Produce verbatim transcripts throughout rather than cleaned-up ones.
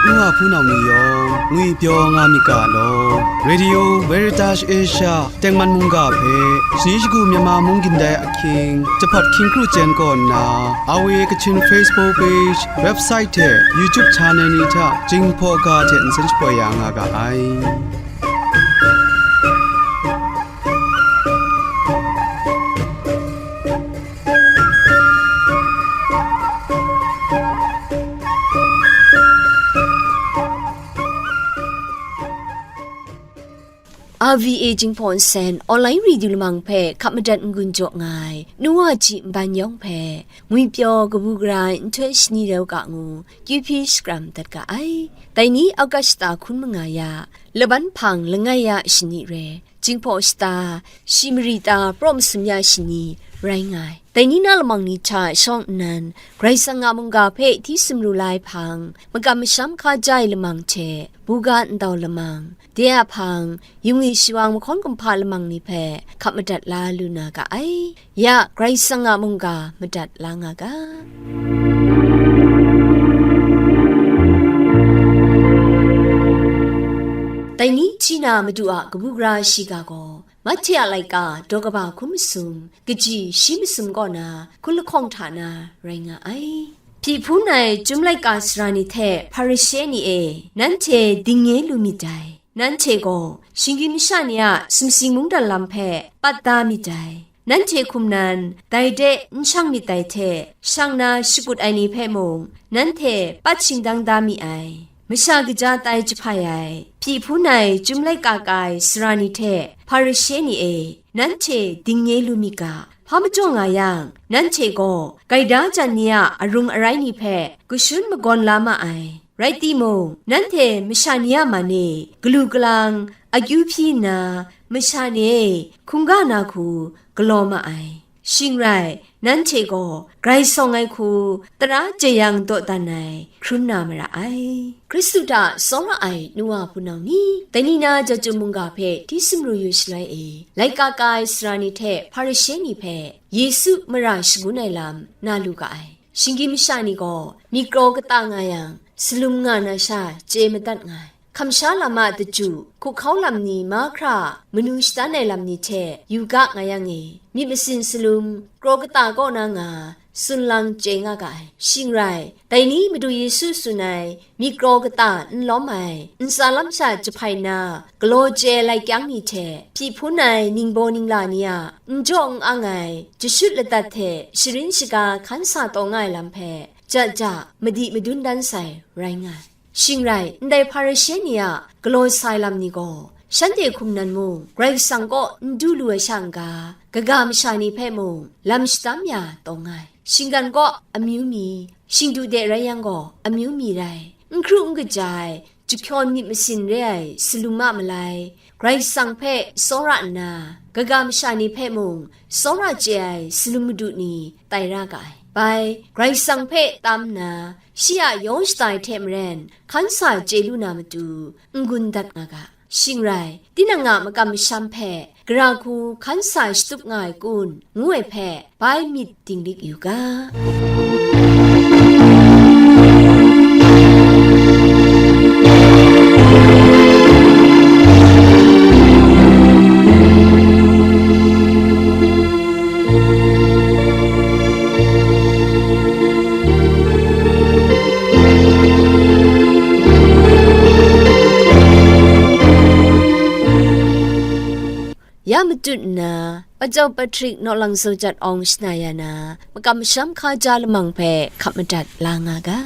Nu wa hpunau ni yawng ngwipyaw nga myit ga law. Radio Veritas Asia tengman mungga hpe shani shagu Myanmar mung gindai ahkying, jahpat hkying kru chyen kaw nna, R V A Kachin Facebook page, website hte YouTube channel ni hta Jinghpaw ga hte nsen shapoi ya nga ga ai. R V A Jinghpaw Nsen online radio lamang hpe hkap madat n-gun jaw nga ai, nu wa ji nban yawng hpe, ngwipyaw kabu gara ai nhtoi shani rau ga ngu, kyu hpyi shakram dat ga ai. Dai ni August shata hkun manga ya, laban hpang langai ya shani re, Jinghpaw shata, shi mari ta praw masum ya shani rai nga ai. Dai ni na lamang ni hta shawng nnan, Karai Kasang a mungga hpe hti sumru la ai hpang, makam masham hkaja ai lamang hte, buga ndau lamang, de a hpang, yungwi shawang mahkawn kumhpa lamang ni hpe hkap madat la lu na ga ai. Ya, Karai Kasang a mungga madat la nga ga. Dai ni hti na Madu a kabu gara shiga gaw, Mahte a laika daw kaba hkun masum, kaji shi masum kaw na hkun lahkawng hta na rai nga ai. Hpyi hpun ai Chyum laika sara ni hte Hparishe ni e, nanhte dingnye lu myit dai. Nanhte gaw shinggyim masha ni a sumsing mungdan lam hpe pat da myit dai. Nanhte hkum nan dai de n shang myit dai hte, shang na shakut ai ni hpe mung nanhte pat shingdang da mi ai. Masha kaja tai jahpai ai, hpyi hpun ai Chyum laika ka ai sara ni hte Hparishe ni e, nanhte dingnye lu myit ga. Hpa majaw nga yang, nanhte gaw gaida jan ni a arung arai ni hpe kashun magawn la ma ai. Rai timung, nanhte masha ni a man e galu galang, akyu hpyi nna, masha ni e hkungga na hku galaw ma ai. Shing rai, nanhte gaw grai sawng ai hku, tara jeyang dawdan ai hkrum na mara ai. Hkristu hta tsawra ai nu wa hpunau ni, dai ni na Jahtum mungga hpe hti sumru yu shaloi e, laika ka ai sara ni hte Hparishe ni hpe Yesu mara shangun ai lam na lu ga ai. Shinggyim masha ni gaw myit kraw kata nga yang, salum nga na sha chye madat nga ai. Hkamsha lam a daju, hkuhkau lam ni mahkra manu shadan ai lam ni hte yu ga nga yang e, myit masin salum kraw kata kaw na nga, tsun lang chye nga ga ai. Shing rai, dai ni Madu Yesu tsun ai myit kraw kata n lawm ai, ntsa lam sha jahpai nna galaw chye ai lai kyang ni hte, hpyi hpun ai ningbaw ningla ni a n jaw n ang ai jashut ladat hte sharin shaga hkan sa taw nga ai lam hpe, ja ja madi madun dan sai rai nga ai. Shing rai, ndai Hparishe ni a galaw sa ai lam ni gaw, shanhte hkum nan mung, Karai Kasang kaw n du lu ai sha n-ga, kaga masha ni hpe mung lam shadam ya taw nga ai. Shinggan kaw amyu mi, shingdu de rai yang gaw amyu mi rai, n hkru n kaja ai, jahpyawn myit masin re ai salum a malai, Karai Kasang hpe tsawra nna, kaga masha ni hpe mung tsawra chye ai salum madu ni tai ra ga ai. Bai, Karai Kasang hpe tam nna, shi a yawng shatai hte maren hkan sa chye lu na matu n-gun dat nga ga. Shing rai, tinang a makam masham hpe gara hku hkan sa shatup nga ai kun, ngu ai hpe bai myit dinglik yu ga. Ya matut nna, Pacau Patrick Nawlang Zaw Jat Awng shana ya na, makam masham hkaja lamang hpe hkap madat la nga ga.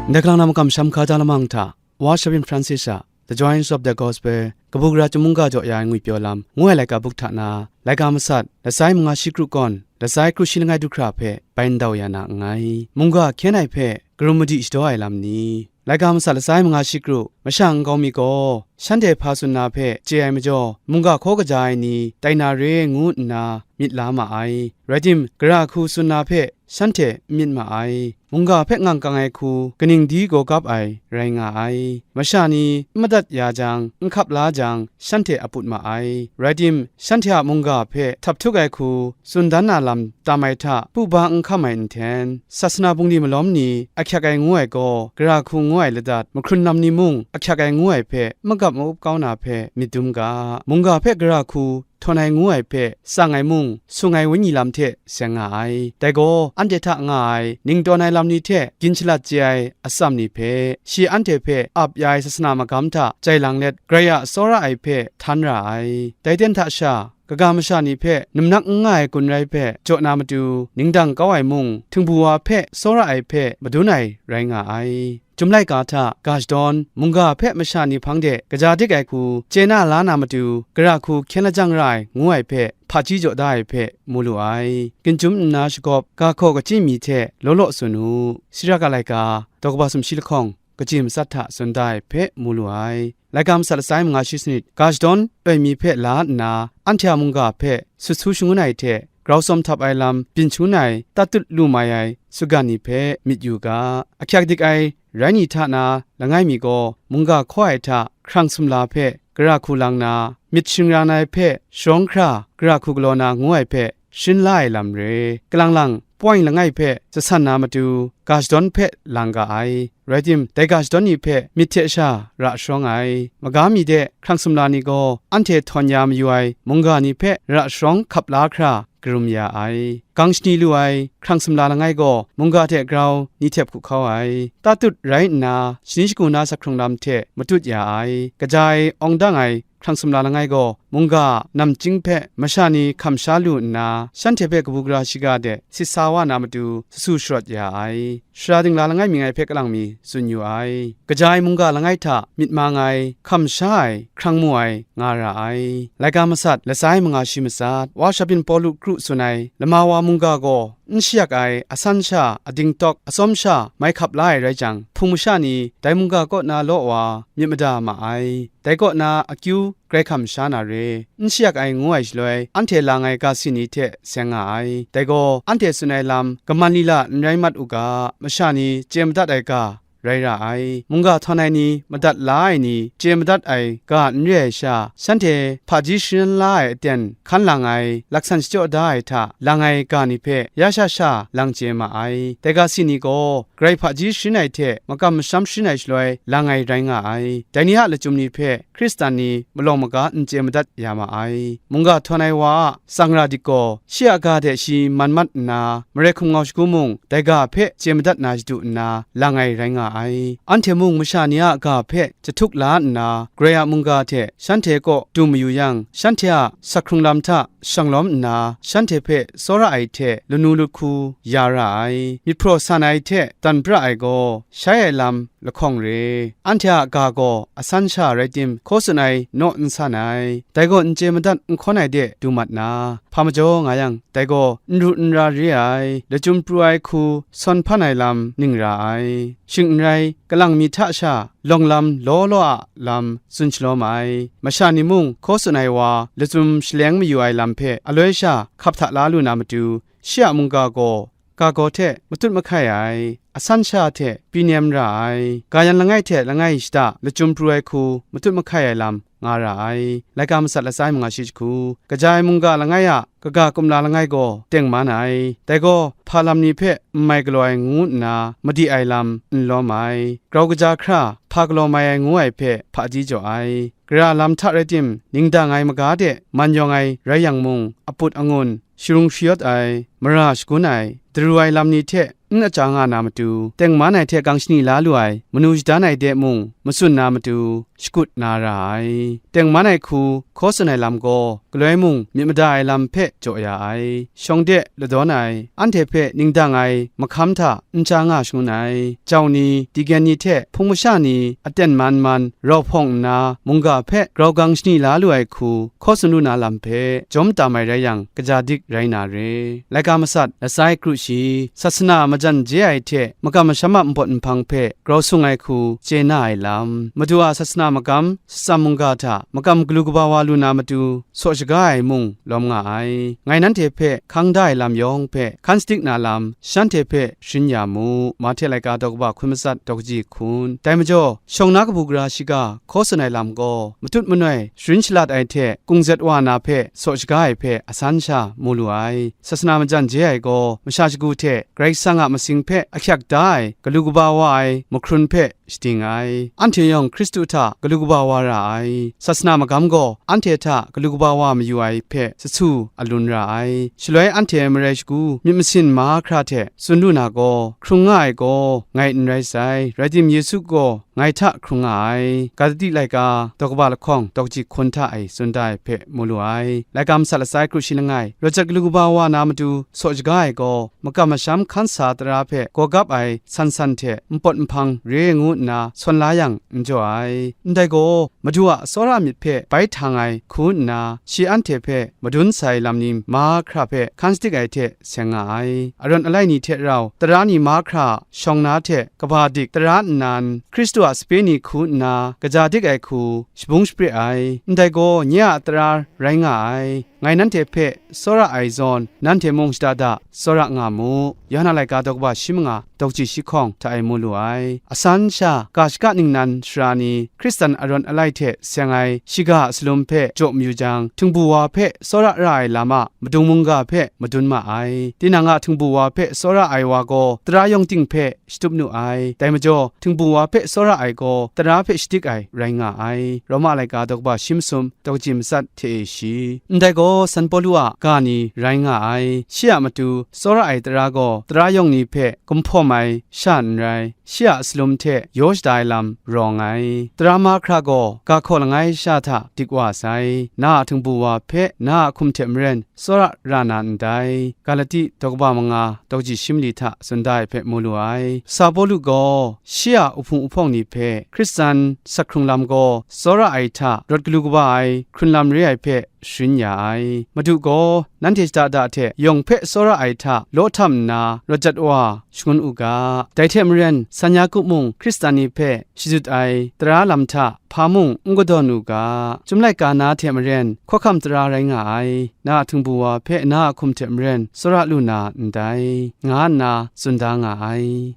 Ndai kalang na makam masham hkaja lamang hta, Wa Shavin Francis a The Joys of the Gospel, kabu gara chyum mungga jaw ya ai ngwipyaw lam, ngu ai laika buk hta na, laika masat, lasai manga shi kru kawn, lasai kru shi langai du hkra hpe bai ndau ya na nngai. Mungga hkyen ai hpe karum madi shadaw ai lam ni, laika masat lasai manga shi kru, masha nkau mi gaw, shanhte hpa tsun na hpe chye ai majaw, mungga hkaw kaja ai ni tai na re ngu nna myit la ma ai. Rai tim, gara hku tsun na hpe shanhte n myit ma ai. mungga hpe ngang kang ai hku kaning di gaw gap ai rai nga ai. Masha ni n madat ya jang, n hkap la jang, shanhte a put ma ai. Rai tim, shanhte a mungga hpe htap htuk ai hku tsun dan na lam tam ai hta, hpu ba n hkam ai nhten, sasana bungli malawm ni ahkyak ai ngu ai gaw, gara hku ngu ai ladat, mahkrun lam ni mung ahkyak ai ngu ai hpe magap ma-up kau na hpe myit dum ga. Mungga hpe gara hku htawn ai ngu ai hpe tsang ai mung, sung ai wenyi lam hte seng nga ai. Dai gaw, anhte hta nga ai, ning tawn ai lam ni hte gin shalat chye ai atsam ni hpe, shi anhte hpe ap ya ai sasana magam hta jai lang let, Karai a tsawra ai hpe htan ra ai. Dai ten hta sha, kaga masha ni hpe numnak n nga ai gun rai hpe jaw na matu, ningdang kau ai mung, htingbu wa hpe tsawra ai hpe madun ai rai nga ai. Chyum laika hta ga shadawn, mungga hpe masha ni hpang de kaja dik ai hku chye na la na matu, gara hku hkyen lajang ra ai ngu ai hpe hpaji jaw da ai hpe mu lu ai. Ginchyum nna shagawp, ga hkaw kachyi mi hte law law tsun u. Siraka laika, daw kaba sumshi lahkawng, kachyi matsat hta tsun da ai hpe mu lu ai. Laika matsat latsa i manga shi sanit, ga shadawn loi mi hpe la nna, anhte a mungga hpe sut su shangun ai hte, grau tsawm htap ai lam byin shangun ai, tat tut lu mai ai, sugan ni hpe myit yu ga. Ahkyak dik ai rai ni hta na langai mi gaw, mungga hkaw ai hta hkrang sumla hpe gara hku lang na, myit shingran ai hpe sharawng hkra gara hku galaw na ngu ai hpe sharin la ai lam re. Kalang lang, pawng langai hpe jasan na matu, ga shadawn hpe lang ga ai. Rai tim, dai ga shadawn ni hpe myit hte sha ra sharawng ai. Maga mi de hkrang sumla ni gaw, anhte htawn ya mayu ai mungga ni hpe ra sharawng hkap la hkra karum ya ai. Gang shani lu ai hkrang sumla langai gaw, mungga hte grau ni htep hku hkau ai. Tat tut rai nna, shani shagu na sak hkrung lam hte matut ya ai. Kaja ai awng dang ai hkrang sumla langai gaw, mungga a namchying hpe masha ni hkam sha lu nna, shanhte hpe kabu gara shiga de sit sa wa na matu, sasu sharawt ya ai. Sara dingla langai mi ngai hpe kalang mi tsun yu ai. Kaja ai mungga langai hta myit mang ai, hkam sha ai, hkrang mu ai, nga ra ai. Laika matsat, latsa i manga shi matsat, wa Shabyin Pawlu kru tsun ai, lama wa mungga gaw, n shayak ai, asan sha, ading tawk, atsawm sha, mai hkap la ai rai jang, hpung masha ni dai mungga kaw na law wa myit mada ma ai. Dai kaw na akyu grai hkam sha na re, n shayak ai ngu ai shaloi, anhte lang ai ga si ni hte seng nga ai. Dai gaw, anhte tsun ai lam kaman lila n rai mat u ga, masha ni chye madat ai ga, rai ra ai. Mungga htawn ai ni, madat la ai ni, chye madat ai ga n re ai sha, shanhte hpaji sharin la ai aten hkan lang ai, laksan shachyaw da ai hta lang ai ga ni hpe ya sha sha lang chye ma ai. Dai ga si ni gaw, Karai hpaji sharin ai hte makam masham sharin ai shaloi lang ai rai nga ai. Dai ni a lachyum ni hpe Hkristan ni malawng maga n chye madat ya ma ai. Mungga htawn ai wa a tsangra dik gaw, shi a ga de shi man mat nna, marai hkum ngau shagu mung, dai ga hpe chye madat na shadu nna, lang ai rai nga ai. Anhte mung masha ni a ga hpe jahtuk la nna, Karai a mungga hte shanhte kaw du mayu yang, shanhte a sak hkrung lam hta shanglawm nna, shanhte hpe tsawra ai hte lanu lut hku ya ra ai. Myit hpraw san ai hte dan pra ai gaw, shai ai lam lahkawng re. Anhte a ga gaw asan sha rai tim, hkaw tsun ai naw n san ai. Dai gaw n chye madat n hkawn ai de du mat na, hpa majaw nga yang, dai gaw n ru n ra re ai, lachyum pru ai hku sawn hpan ai lam ning ra ai. Shing n rai, kalang mi hta sha lawng lam law law a lam tsun shalawm ai. Masha ni mung hkaw tsun ai wa lachyum shaleng mayu ai lam hpe aloi sha hkap hta la lu na matu, shi a mungga gaw ga gaw hte matut mahkai ai, asan sha hte pyi nem ra ai, ga yan langai hte langai shada lachyum pru ai hku matut mahkai ai lam nga ra ai. Laika matsat latsa i manga shi jahku, kaja ai mungga langai a kaga kumla langai gaw tengman ai. Dai gaw hpa lam ni hpe n mai galaw ai ngu nna madi ai lam n lawm ai. Grau kaja hkra hpa galaw mai ai ngu ai hpe hpaji jaw ai. Gara lam hta rai tim, ningdang ai maga de man yawng ai rai yang mung, aput angun, sharung shayawt ai, mara shagun ai, daru ai lam ni hte n aja nga na matu, tengman ai hte gang shani la lu ai, manu shadan ai de mung matsun na matu, shakut na ra ai. Tengman ai hku hkaw tsun ai lam gaw, galoi mung myit mada ai lam hpe jaw ya ai. Shawng de ladawn ai, anhte hpe ningdang ai mahkam hta n ja nga shangun ai. Jau ni, degen ni hte hpung masha ni aten man man rau hpawng nna, mungga hpe grau gang shani la lu ai hku hkaw tsun lu na lam hpe jawm tam ai rai yang, kaja dik rai na re. Laika matsat, latsa i kru shi, sasana jan je ai hte, makam masham a npawt nhpang hpe grau sung ai hku chye na ai lam, Madu a sasana magam, shatsam mungga hta makam galu kaba wa lu na matu, saw shaga ai mung lawm nga ai. Ngai nanhte hpe hkang da ai lam yawng hpe hkan sadik na lam, shanhte hpe sharin ya mu. Mahte laika daw kaba hkun matsat daw kaji hkun. Dai majaw, shawng na kabu gara shiga hkaw tsun ai lam gaw, matut manoi sharin shalat ai hte kungzet wa na hpe saw shaga ai hpe asan sha mu lu ai. Sasana majan je ai gaw, masha shagu hte Karai Kasang a masing hpe ahkyak da ai galu kaba wa ai mahkrun hpe shading ai. Anhte yawng Hkristu hta galu kaba wa ra ai. Sasana magam gaw anhte hta galu kaba wa mayu ai hpe sasu alun ra ai. Shaloi anhte marai shagu myit masin mahkra hte tsun lu na gaw, hkrung nga ai gaw ngai n rai sai, rai tim, Yesu gaw ngai hta hkrung nga ai. Galati laika daw kaba lahkawng daw kaji hkun hta e tsun da ai hpe mu lu ai. Laika matsat lasai kru shi langai, rawt jat galu kaba wa na matu saw shaga ai gaw, makam masham hkan sa tara hpe gawgap ai san san hte npawt nhpang re ngu nna sawn la yang n jaw ai. Ndai gaw, Madu a tsawra myit hpe bai htang ai hku nna, shi anhte hpe madun sai lam ni mahkra hpe hkan sadik ai hte seng nga ai. Arawn alai ni hte rau tara ni mahkra shawng na hte kaba dik tara nnan, Hkristu a sape ni hku nna kaja dik ai hku shabung shapre ai. Ndai gaw, nye a tara rai nga ai. Ngai nanhte hpe tsawra ai zawn, nanhte mung shada da tsawra nga mu. Yawhan a laika daw kaba shi manga daw kaji shi hkawng hta e mu lu ai. Asan sha ga shaka ningnan sara ni, Hkristan arawn alai hte seng ai shiga a salum hpe jaw mayu jang, htingbu wa hpe tsawra ra ai lam a madung mungga hpe madun ma ai. Tinang a htingbu wa hpe tsawra ai wa gaw tara yawng ting hpe shatup nu ai. Dai majaw, htingbu wa hpe tsawra ai gaw tara hpe shadik ai rai nga ai. Roma laika daw kaba shi masum daw kaji matsat hte e shi. Ndai gaw, San Pawlu a ga ni rai nga ai. Shi a matu tsawra ai tara gaw tara yawng ni hpe gumhpawm ai sha n rai, shi a salum hte yaw shada ai lam rawng ai. Tara mahkra gaw ga hkaw langai sha hta dik wa sai. Na a htingbu wa hpe na a hkum hte maren tsawra ra na ndai. Galati daw kaba manga daw kaji shi mali hta tsun da ai hpe mu lu ai. Sa Pawlu gaw shi a uhpung uhpawng ni hpe Hkristan sak hkrung lam gaw tsawra ai hta rawt galu kaba ai hkrun lam re ai hpe sharin ya ai. Madu gaw nanhte shada da hte yawng hpe tsawra ai hta law htam nna rawt jat wa shangun u ga. Dai hte maren, San Yaku mung Hkristan ni hpe shazut ai tara lam hta hpa mung n kadawn u ga. Chyum laika na hte maren hkawhkam tara rai nga ai, na a htingbu wa hpe na a hkum hte maren tsawra lu na ndai, nga nna tsun da nga ai.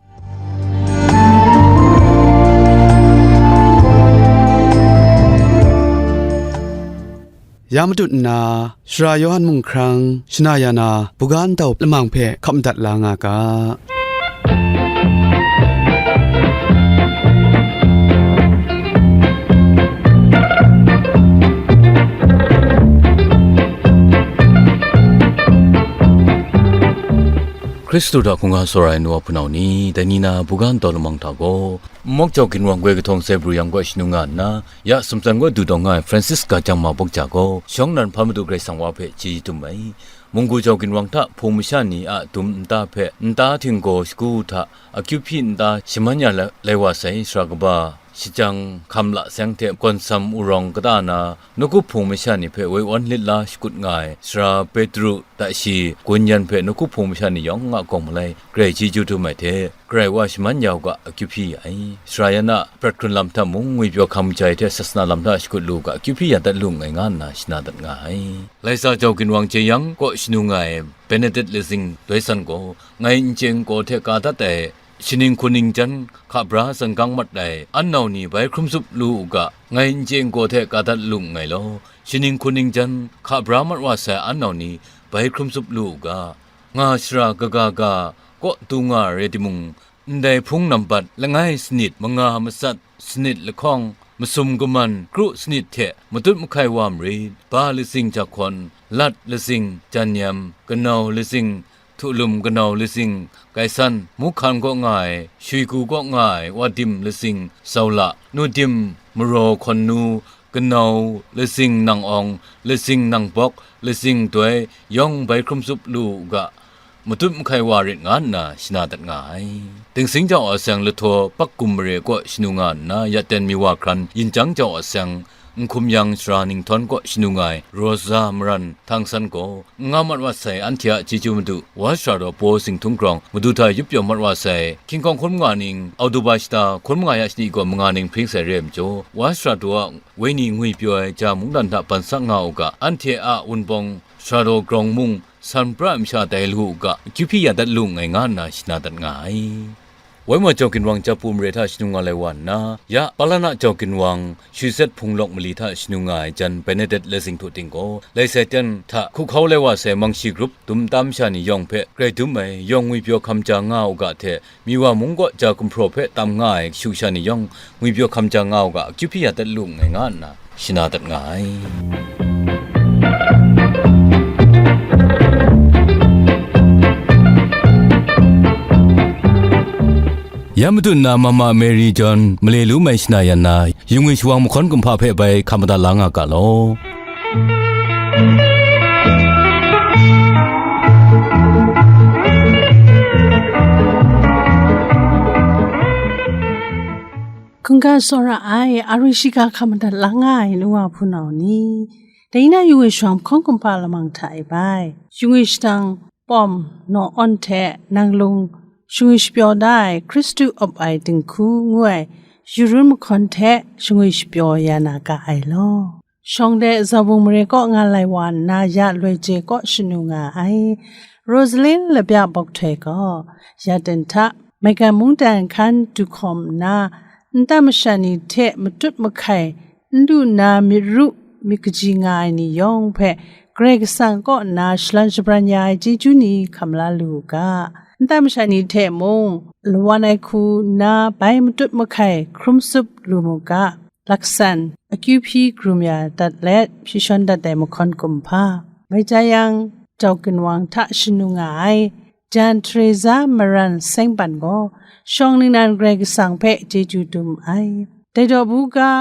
Ya matut nna, Sara Yawhan mung hkrang shana ya na, buga ntau lamang hpe hkap madat la nga ga. Hkristu hta hkungga tsawra ai nu wa hpunau ni, dai ni na buga ntau lamang hta gaw, Nmawk Jau Ginwang Goi Kahtawng Sai Bru Yang kaw shanu nga nna, ya sumtsan kaw du dawng nga ai Francis Ga Jang Ma Bawk Ja gaw, shawng nnan hpa Madu Karai Kasang wa hpe chyeju dum ai. Munggu Jau Ginwang hta Hpung masha ni a dum nta hpe nta htinggaw shagu hta akyu hpyi nta shaman ya la-, lai wa sai, sara kaba, shajang, hkam la seng hte gawnsam urawng kata na, nawku Hpung masha ni hpe woi awn lit la shakut nga ai, sara Petru, ta shi, gun yan hpe nawku Hpung masha ni yawng a gawng malai, Karai chyeju dum ai hte, Karai wa shaman ya u ga, akyu hpyi ya ai. Sara yan a prat hkrun lam hta mung, ngwipyaw hkam jai hte sasana lam hta shakut lu u ga, akyu hpyi ya dat lu nngai, nga nna shana dat nga ai. Laisa Jau Ginwang Jeyang kaw shanu nga ai Benedict Lezing Doi San gaw, ngai n chye n gaw hte ka dat ai, shaning hkuning jan hka bra zanggang mat ai an nau ni bai hkrum tsup lu u ga, ngai n chye n gaw hte ka dat lu nngai law, shaning hkuning jan hka bra mat wa sai an nau ni bai hkrum tsup lu u ga, nga shara kaga ga kaw du nga rai timung, ndai hpung nambat langai sanit manga matsat, sanit lahkawng, masum kaman kru sanit hte matut mahkai wa marit, ba letsing jahkawn, lat letsing janyam, kanau letsing, htu lum kanau letsing, gaisan, muhkan kaw nga ai, shuigu kaw nga ai, wadim letsing, saula, nudim, maraw hkawn nu, kanau letsing nang awng, letsing nang bawk, letsing doi, yawng bai hkrum tsup lu u ga, matut mahkai wa rit nga nna shana dat nga ai. Dingsing jau a seng lahtaw pak gum mare kaw shanu nga nna, yaten mi wa hkran yinjang jau a seng, Nhkum Yang Sara Ninghtawng kaw shanu nga ai Rosa Maran Htang San gaw, n-nga mat wa sai anhte a chyeju madu, wa sara daw Paw Sing Htung Grawng madu hta yup pyaw mat wa sai, Hkying Hkawng hkun manga ning, Oktoba shata hkun manga ya shani gaw manga ning hpring sai re ai majaw, wa sara daw a wenyi ngwi pyaw ai ja mungdan hta ban sak nga u ga, anhte a Wunpawng sara daw Grawng mung, san pra ai masha tai lu u ga, akyu hpyi ya dat lu nngai, nga nna shana dat nga ai. Waimaw Jau Ginwang Japu mare hta shanu nga lai wa nna, ya Palana Jau Ginwang Shwi Set Hpung Lawk Mali hta shanu nga ai Jan Benedict Letsing Htu Ting gaw, lai sai ten hta hku hkau lai wa sai Mangshi grup dum tam sha ni yawng hpe grai dum ai yawng ngwi pyaw hkam ja nga u ga hte, Miwa mung kaw ja gumhpraw hpe tam nga ai kashu kasha ni yawng ngwi pyaw hkam ja nga u ga, akyu hpyi ya dat lu nngai, nga nna shana dat nga ai. Ya madu nna Mama Mary John male lu mai shana yan na, yungwi shawang mahkawn kumhpa hpe bai hkam madat la nga ga law. Hkungga tsawra ai, ari shiga hkam madat la nga ai nu wa hpunau ni, dai na yungwi shawang mahkawn kumhpa lamang hta e bai, yungwi shadang pawm naw awn hte nang lung shangwi shapyaw da ai Hkristu up ai dinghku ngu ai yu run mahkawn hte shangwi shapyaw ya na ga ai law. Shawng de Zabung mare kaw nga lai wa nna ya loi je kaw shanu nga ai Rosalyn Labya Bawk Htoi gaw, ya ten hta maigan mungdan hkan du hkawm nna, nta masha ni hte matut mahkai n lu nna myit ru myit kaji nga ai ni yawng hpe Karai Kasang kaw nna shalan shabran ya ai chyeju ni hkam la lu u ga, nta masha ni hte mung lawan ai hku nna bai matut mahkai hkrum tsup lu mu ga, laksan, akyu hpyi krum ya dat let hpyi shawn dat ai mahkawn kumhpa, mai ja yang, Jau Ginwang hta shanu nga ai Jan Teresa Maran Sengpan gaw, shawng ningnan Karai Kasang hpe chyeju dum ai. Dai daw bu ga,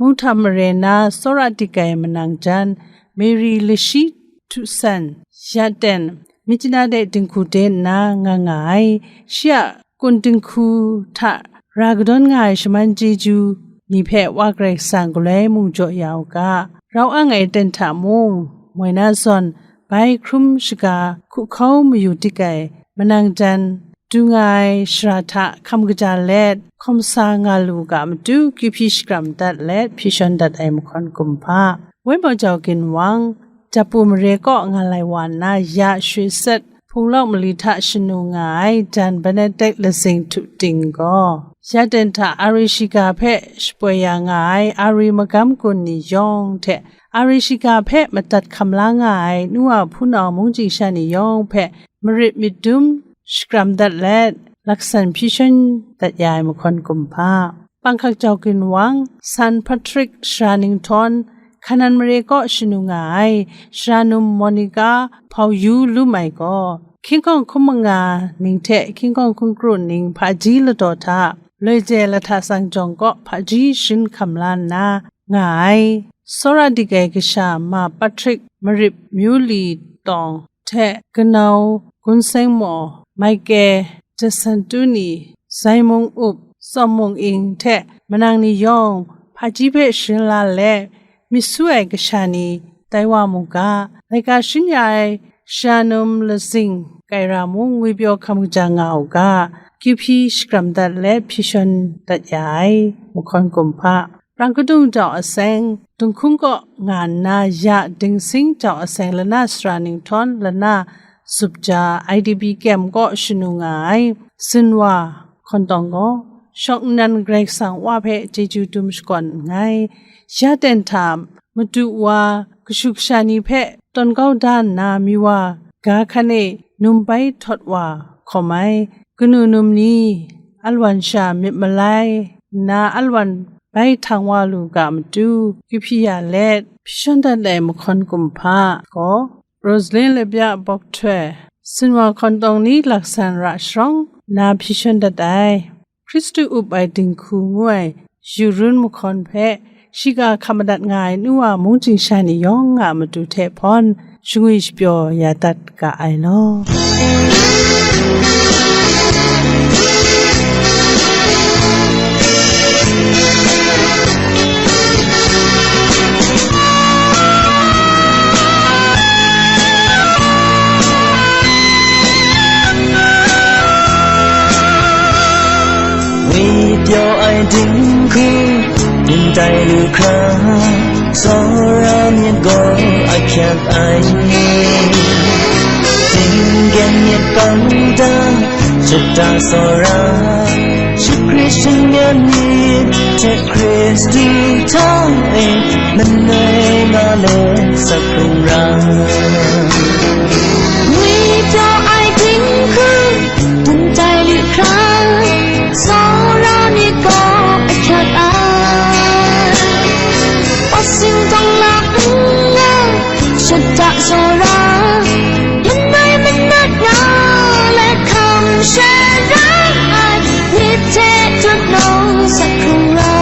Munghtang mare na tsawra dik ai manang jan Mary Lashi Htu San, ya ten, Myitkyina de dinghku de nna nga nga ai, shi a kun dinghku hta ra kadawn nga ai shaman chyeju ni hpe Wa Karai Kasang galoi mung jaw ya u ga, rau ang ai ten hta mung, moi na zawn, bai hkrum shaga hku hkau mayu dik ai manang jan du nga ai shara hta hkam kaja let, hkawm sa nga lu ga matu, kyu hpyi shakram dat let hpyi shawn dat ai mahkawn kumhpa, Waimaw Jau Ginwang, Japu mare kaw nga lai wa nna ya Shwi Set Hpung Lawk Mali hta shanu nga ai Jan Benedict Letsing Htu Ting gaw, ya ten hta ari shiga hpe shapoi ya nga ai ari magam gun ni yawng hte, ari shiga hpe madat hkam la nga ai nu wa hpunau mungchying sha ni yawng hpe marit myit dum shakram dat let, laksan hpyi shawn dat ya ai mahkawn kumhpa, Panghkak Jau Ginwang, San Patrick Sara Ninghtawng, Hkanan mare kaw shanu nga ai Sara Num Monica Hpau Yu Lum Ai gaw, Hkying Hkawng hkum manga ning hte Hkying Hkawng hkum kru ning hpaji ladaw hta, loi je lahta tsang jawng kaw hpaji sharin hkam la nna nga ai, tsawra dik ai kasha ma Patrick Marip Myu Li Tawng hte kanau Gun Seng Maw, Maike Jasantuni, Zaimung Up, Tsawm Mung Ing hte manang ni yawng hpaji hpe sharin la let, myit su ai kasha ni tai wa mu ga, laika sharin ya ai Sara Num Letsing Kaira mung ngwipyaw hkam kaja nga u ga, kyu hpyi shakram dat let hpyi shawn dat ya ai mahkawn kumhpa, Prang Kadung Jau Aseng, Dunghkung kaw nga nna ya Dingsing Jau Aseng lana Sara Ninghtawng lana zup ja I D P kyem kaw shanu nga ai Sinwa Hkawntawng gaw, shawng nnan Karai Kasang Wa hpe chyeju dum shakawn nngai. Ya ten hta madu wa kashu kasha ni hpe tawn kau da nna, mi wa ga hkan e num bai htawt wa hkawm ai, kanu num ni, alwan sha myit malai nna alwan bai htang wa lu ga matu, kyu hpyi ya let, hpyi shawn dat ai mahkawn kumhpa gaw, Rosalyn Labya Bawk Htoi, Sinwa Hkawntawng ni laksan ra sharawng nna hpyi shawn dat ai, Hkristu up ai dinghku ngu ai yu run mahkawn hpe, shiga hkam madat nga ai nu wa mungchying sha ni yawng a matu hte hpawn, shangwi shapyaw ya dat ga ai law. Tai lu hkra, tsawra myit gaw ahkyak ai. Tinggen myit bang da, shata tsawra, shakri shanyan myit hte Hkristu hta e, manoi nga let sak hkrung ra. Ngwi pyaw ai dinghku, dun tai lu hkra, tsawra myit gaw ahkyak ai. Awsing tawng la n nga, shata tsawra, langai manat nga let hkam sharai ai, myit hte tut nang sak hkrung ra.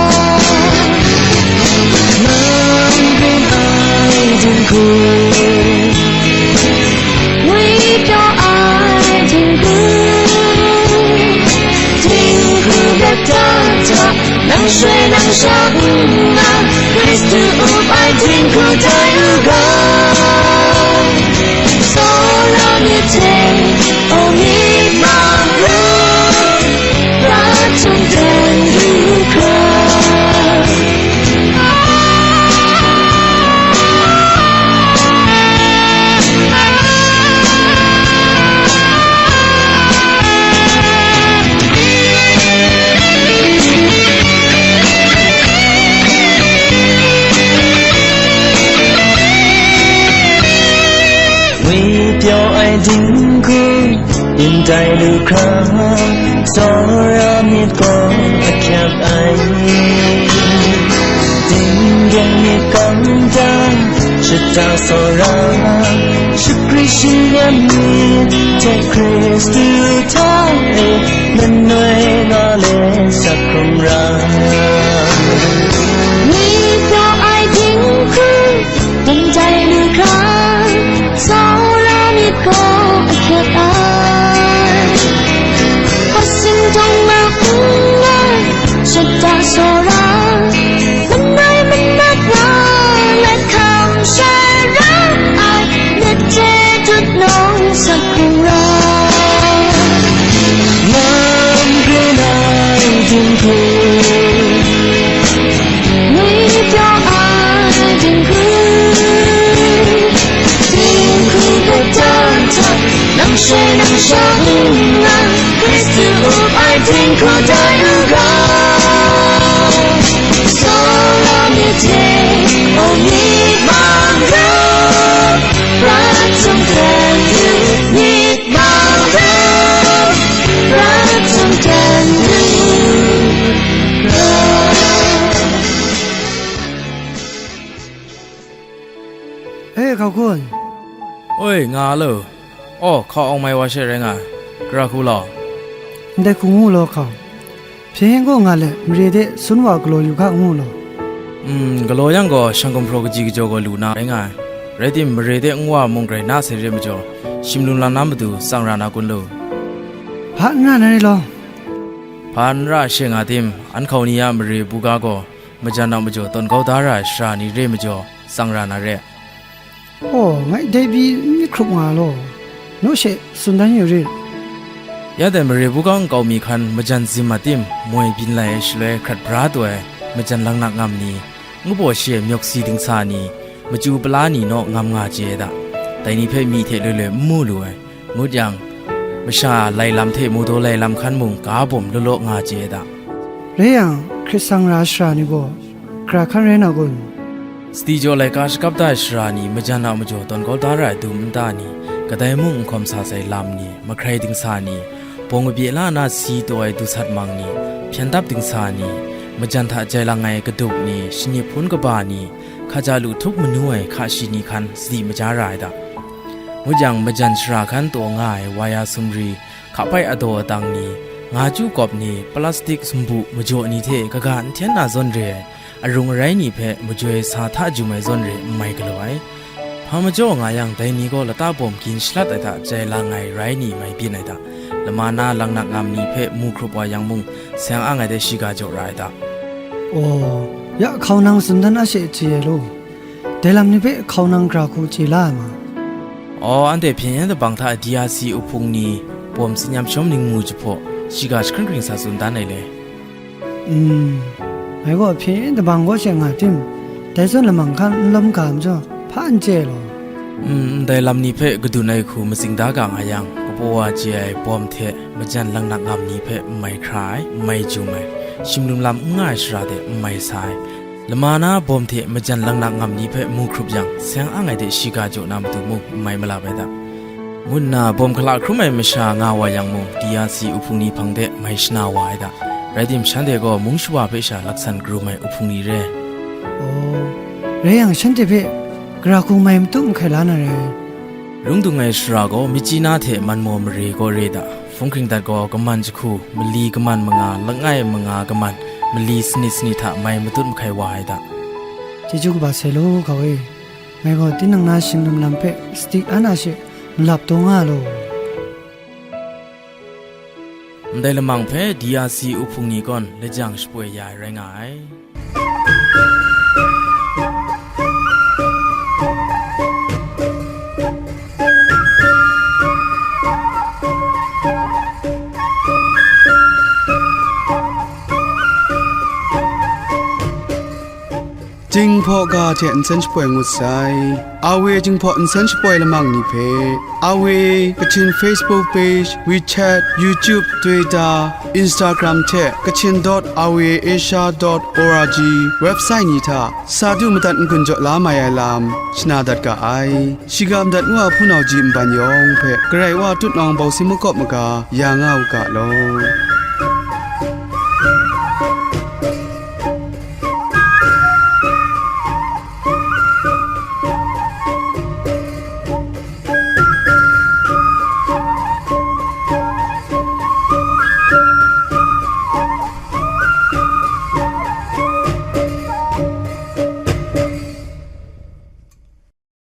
Nang rin ai dinghku, ngwi pyaw ai dinghku, dinghku gap ta hta, nang shoi nang shang nna, Hkristu up ai dinghku tai u ga. Tsawra myit hte, o myit mang ru, prat htung dan yu hkra. Ngwi pyaw ai dinghku, yin tai lu hkra, tsawra myit gaw ahkyak ai. Dingdeng myit kang da, shata tsawra, shakri shanyan myit hte Hkristu hta e, lanoi nga let sak hkrum ra. Ngwi pyaw ai dinghku, dum tai lu hkra, tsawra myit gaw ahkyak ai. Hpasin jawng ma n nga, shata tsawra, lanoi manat nga, let hkam sharai ai, myit hte tut nang sak hkrum ra. Nang grin ai dinghku, ngwi pyaw ai dinghku, dinghku kata hta, nang shoi nang shang nna, Hkristu up ai dinghku tai u ga. Tsawra myit hte, o myit mang ru, prat htung dan yu, myit mang ru, prat htung dan yu. E, hkau hkun. Oi, nga lo. Aw, hkau awng mai wa she rai nga ai. Gara hku law. Ndai hku ngu law hkau. Hpyen yen gaw nga let, mare de sun wa galaw yu hka ngu law. Mm, galaw yang gaw, shang gumhpraw kaji kajaw gaw lu na rai nga ai. Rai timung, mare de nwa mung grai na sai re majaw, shim lung lang na matu tsang ra na kun lu. Hpa n ra na re law. Hpa n ra she nga tim, an hkau ni a mare buga gaw, majan a majaw tawn kau da ra ai sara ni re majaw, tsang ra na re. Aw, ngai dai pyi n myit hkrup nga law, naw she tsun dan yu rit. Ya dai mare buga nkau mi hkan majan zim a tim moi byin lai ai shaloi hkrat bra taw ai majan langnak ngam ni, ngu baw shi ai myawk si dingsa ni, machyu pala ni naw ngam nga chye ai da. Dai ni hpe myi hte loi loi n mu lu ai, ngut yang, masha lai lam hte mawdaw lai lam hkan mung ga bawm law law nga chye ai da. Rai yang, hkrit sang ra ai sara ni gaw, gara hkan rai na kun? Sadi jaw laika shakap da ai sara ni, majan a majaw tawn kau da ra ai dum nta ni, kadai mung n hkawm sa sai lam ni, mahkrai dingsa ni, bawng kabye la na si taw ai dusat mang ni, hpyen dap dingsa ni, majan hta jai lang ai kadup ni, shanip hpun kaba ni, hkaja lu htup manu ai hka shi ni hkan sadi maja ra ai da. Ngut yang, majan sara hkan taw nga ai waya sumri, hkapai adaw adang ni, nga chyu kawp ni, plastik sumbu majaw ni hte kaga n hten na zawn re ai, arung arai ni hpe majoi sa hta jum ai zawn re n mai galaw ai. Hpa majaw nga yang, dai ni gaw lata bawm gin shalat ai hta jai lang ai rai ni mai byin ai hta, lama na langnak ngam ni hpe mu hkrup wa yang mung, seng ang ai dai shiga jaw ra ai hta. Aw, ya hkau nang tsun dan a she chye ai law. Dai lam ni hpe hkau nang gara hku chye la ai ma? Aw, anhte hpyen yen dabang hta D R C uhpung ni, bawm tsin yam shawm ningmu jahpaw, shiga jahkring kring sa tsun dan ai le. Mm, Ngai gaw hpyen dabang kaw she nga tim, dai zawn lamang hkan n lawm ga majaw, hpa n chye law. Mm, ndai lam ni hpe kadun ai hku matsing da ga nga yang, kapaw wa chye ai bawm hte majan laknak ngam ni hpe n mai hkra ai, n mai jum ai, shimlum lam n nga ai shara de n mai sa ai, lama na bawm hte majan laknak ngam ni hpe mu hkrup yang, seng ang ai de shiga jaw na matu mung n mai malap ai da. Ngu nna bawm hkala hkrum ai masha nga wa yang mung, D R C uhpung ni hpang de mai shana wa ai da. Rai tim, shanhte gaw mung shawa hpe sha laksan karum ai uhpung ni re. Aw, rai yang, shanhte hpe gara hku mai matu mahkai la na re. Lung dung ai shara gaw myit chyi na hte man maw mare gaw re da. Hpung hkring dat gaw kaman jahku, mali kaman manga, langai manga kaman, mali sanit sanit hta mai matut mahkai wa ai da. Chyeju kaba sai law, hkau e. Ngai gaw tinang na shinglim lam hpe sadi an a she malap taw nga law. Ndai lamang hpe D R C uhpung ni gawn lajang shapoi ya ai rai nga ai. Jinghpaw ga hte nsen shapoi ngut sai. Awe Jinghpaw nsen shapoi lamang ni hpe, Awe Kachin Facebook page, WeChat, YouTube, Twitter, Instagram hte kachin dot awe asia dot org website ni hta sa du madat n-gun jaw la mai ai lam shana dat ga ai. Shiga madat ngu a hpunau ji nban yawng hpe Karai Wa tutnawng bawsin makawp maga ya nga u ga law.